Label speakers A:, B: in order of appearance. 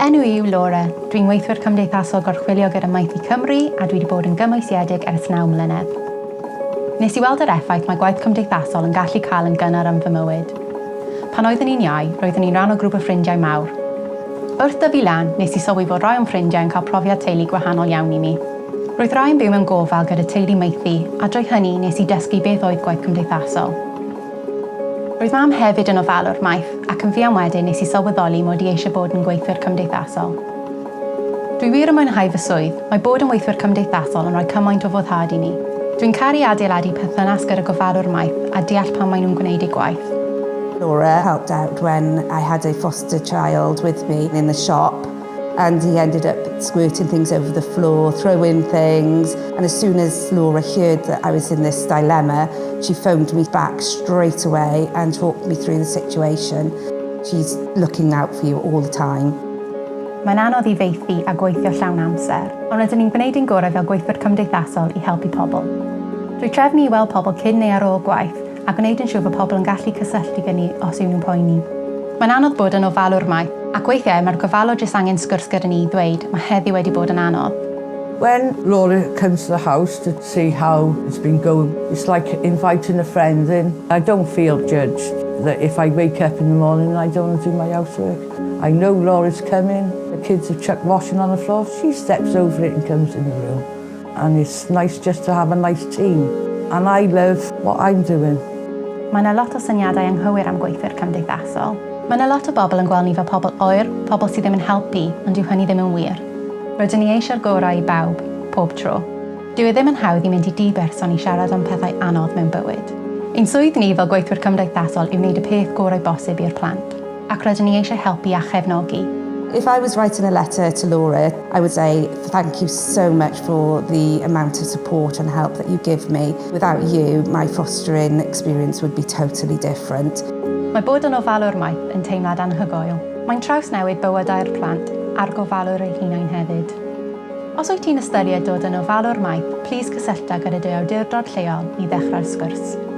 A: enw i yw Laura. Dwi'n weithwyr cymdeithasol gorchwylio gyda Maethu Cymru a dwi wedi bod yn gymwysiedig ers 9 mlynedd. Nes i weld yr effaith mae gwaith cymdeithasol yn gallu cael yn gynnar yn fy mywyd. Pan oeddwn i'n iau, roeddwn i'n rhan o grŵp o ffrindiau mawr. Wrth dyfu lan, nes i sylwi fod rai o'm ffrindiau yn cael profiad teulu gwahanol iawn i mi. Roedd rai yn byw mewn gofal gyda teulu maethu, a drwy hynny nes i dysgu beth oedd gwaith cymdeithasol. Roedd mam hefyd yn ofalwr maeth, ac yn fuan wedyn nes i sylweddoli mod i eisiau bod yn gweithwyr cymdeithasol. Dwi wir yn mwynhau fy swydd, mae bod yn weithwyr cymdeithasol yn rhoi cymaint o foddhad i mi. Dwi'n caru adeiladu perthynas gyda gofalwr maeth a deall pam maen nhw'n gwneud eu gwaith.
B: Laura helped out when I had a foster child with me in the shop, and he ended up squirting things over the floor, throwing things, and as soon as Laura heard that I was in this dilemma, she phoned me back straight away and talked me through the situation. She's looking out for you all the time.
A: Mae'n anodd i faethu a gweithio llawn amser, ond rydyn ni'n gwneud ein gorau fel gweithwyr cymdeithasol i helpu pobl. Drwy trefnu i weld pobl cyn neu ar ôl gwaith a gwneud yn siŵr fod pobl yn gallu cysylltu gyda ni os yw nhw'n poeni. Mae'n anodd bod yn ofalwr maeth, ac weithiau mae'r gofalwr jyst angen sgwrs gyda ni i ddweud mae heddi wedi bod yn anodd.
C: When Laura comes to the house to see how it's been going, it's like inviting a friend in. I don't feel judged that if I wake up in the morning I don't want to do my housework. I know Laura's coming, the kids have chucked washing on the floor, she steps over it and comes in the room. And it's nice just to have a nice team. And I love what I'm doing.
A: Mae yna lot o syniadau anghywir am gweithwyr cymdeithasol. Mae yna lot o bobl yn gweld ni fel pobl oer, pobl sydd ddim yn helpu, ond dyw hynny ddim yn wir. Rydyn ni eisiau'r gorau i bawb, pob tro. Dyw e ddim yn hawdd i mynd i dŷ berson i siarad am pethau anodd mewn bywyd. Ein swydd ni fel gweithwyr cymdeithasol yw wneud y peth gorau bosib i'r plant, ac rydyn ni eisiau helpu a chefnogi.
B: If I was writing a letter to Laura, I would say thank you so much for the amount of support and help that you give me. Without you, my fostering experience would be totally different.
A: Mae bod yn ofalwr maeth yn teimlad anhygoel. Mae'n trawsnewid bywydau'r plant a'r gofalwr eu hunain hefyd. Os wyt ti'n ystyried dod yn ofalwr maeth, plis cysyllta gyda dy awdurdod lleol i ddechrau'r sgwrs.